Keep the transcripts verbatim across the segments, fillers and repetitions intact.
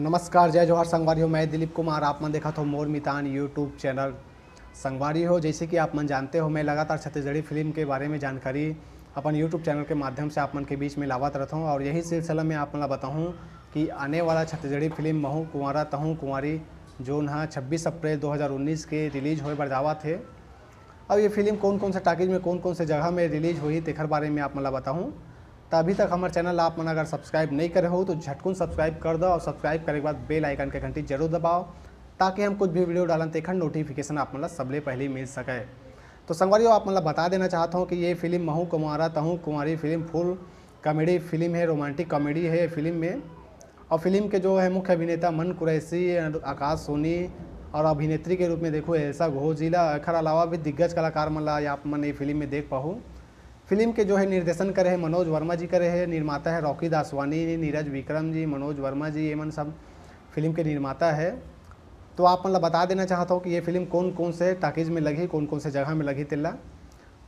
नमस्कार, जय जोहार संगवारी हो, मैं दिलीप कुमार, आप मन देखत हो मोर मितान YouTube चैनल। संगवारी हो, जैसे कि आप मन जानते हो, मैं लगातार छत्तीसगढ़ी फिल्म के बारे में जानकारी अपन YouTube चैनल के माध्यम से आप मन के बीच में लावत रहता हूँ और यही सिलसिला में आप मन ला बताहूँ कि आने वाला छत्तीसगढ़ी फिल्म महू कुंवारा तहू कुंवारी, जोन ह छब्बीस अप्रैल दो हज़ार उन्नीस के रिलीज होए बर जावत हे। अब ये फिल्म कौन कौन से टाकीज में, कौन कौन से जगह में रिलीज होही, तेखर बारे में आप मन ला बताहूँ। त अभी तक हमर चैनल आप मन अगर सब्सक्राइब नहीं करे हो तो झटकुन सब्सक्राइब कर दो और सब्सक्राइब करे के बाद बेल आइकन के घंटी जरूर दबाओ, ताकि हम कुछ भी वीडियो डालन तेखर नोटिफिकेशन आप मन ला सबले पहले मिल सके। तो संगवारी हो, आप मन ला बता देना चाहत हूँ कि ये फिल्म महू कुंवारा तहू कुंवारी फिल्म फुल कॉमेडी फिल्म है, रोमांटिक कॉमेडी है फिल्म में। और फिल्म के जो है मुख्य अभिनेता मन कुरैशी, आकाश सोनी और अभिनेत्री के रूप में देखो एल्सा घोष जी ला। एखर अलावा भी दिग्गज कलाकार मन ला आप मन ये फिल्म में देख पाहू। फिल्म के जो है निर्देशन करे है मनोज वर्मा जी करे है, निर्माता है रॉकी दासवानी, नीरज विक्रम जी, मनोज वर्मा जी, ये मन सब फिल्म के निर्माता है। तो आप मन ला बता देना चाहता हूँ कि ये फिल्म कौन कौन से टाकीज में लगही, कौन कौन से जगह में लगही तेला।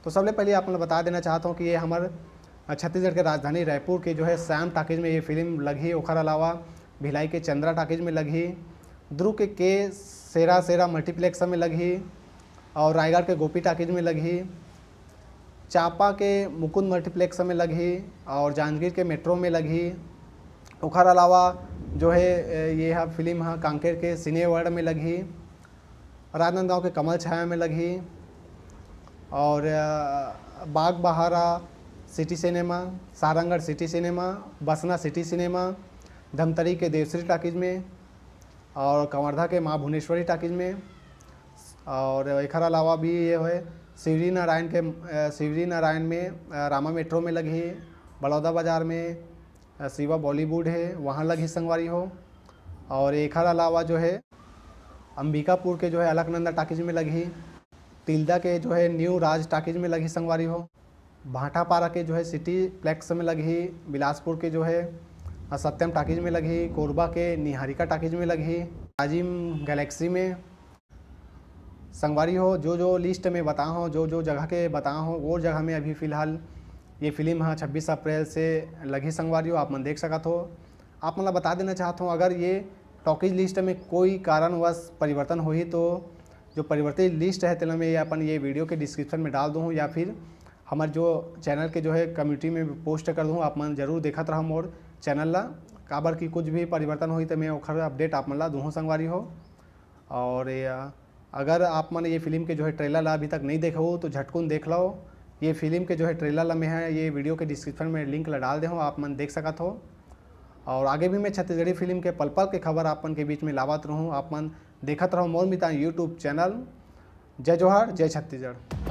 तो सबले पहले आप मन ला बता देना चाहता हूँ कि ये हमर छत्तीसगढ़ के राजधानी रायपुर के जो है श्याम टाकीज में ये फिल्म लगही। ओखर अलावा भिलाई के चंद्रा टाकीज में लगही, दुर्ग के, के सेरा सेरा मल्टीप्लेक्स में लगही और रायगढ़ के गोपी टाकीज में लगही, चांपा के मुकुंद मल्टीप्लेक्स में लगही और जांजगीर के मेट्रो में लगही। ओखर अलावा जो है, ए, ये ह फिल्म ह कांकेर के सिने वर्ल्ड में लगही, राजनांदगांव के कमल छाया में लगही और, अ, Bagbahara city cinema, Sarangarh city cinema, Basna city cinema, Dhamtari के देवश्री टाकीज में और कवर्धा के माँ भुवनेश्वरी टाकीज में। और एखर अलावा भी ये है शिवरी नारायण के, अ, शिवरी नारायण में, अ, रामा मेट्रो में लगही, बलौदा बाजार में, अ, शिवा बॉलीवुड है, वहाँ लगही संगवारी हो। और एखर अलावा जो है अंबिकापुर के जो है अलकनंदा टाकीज में लगही, तिल्दा के जो है न्यू राज टाकीज में लगही संगवारी हो, भाटापारा के जो है सिटी प्लेक्स में लगही, बिलासपुर के जो है, अ, सत्यम टाकीज में लगही, कोरबा के निहारिका टाकीज में लगही, आजिम गैलेक्सी में। संगवारी हो, जो जो लिस्ट में बताए हो, जो जो जगह के बताए हो, वो जगह में अभी फिलहाल ये फिल्म ह छब्बीस अप्रैल से लगही संगवारी हो, आप मन देख सकत हो। आप मन ला बता देना चाहत हूँ, अगर ये टॉकीज लिस्ट में कोई कारणवश परिवर्तन होही तो जो परिवर्तित लिस्ट है तेला मैं ये अपन ये वीडियो के डिस्क्रिप्शन में डाल दूँ या फिर हमारे जो चैनल के जो है कम्युनिटी में पोस्ट कर दूँ। आप मन जरूर देखत रहो मोर चैनल ला, काबर कि कुछ भी परिवर्तन होही तो मैं ओखर अपडेट आप मन ला दूँ संगवारी हो। और ये, अगर आप मन ये फिल्म के जो है ट्रेलर ला अभी तक नहीं देखे हो तो झटकुन देख लो। ये फिल्म के जो है ट्रेलर ला मैं है ये वीडियो के डिस्क्रिप्शन में लिंक ला डाल दे हूँ, आप मन देख सकत हो। और आगे भी मैं छत्तीसगढ़ी फिल्म के पल पल के खबर आप मन के बीच में लावत रहूँ। आप मन देखत रहो मोर मितान YouTube चैनल। जय जोहार, जय छत्तीसगढ़।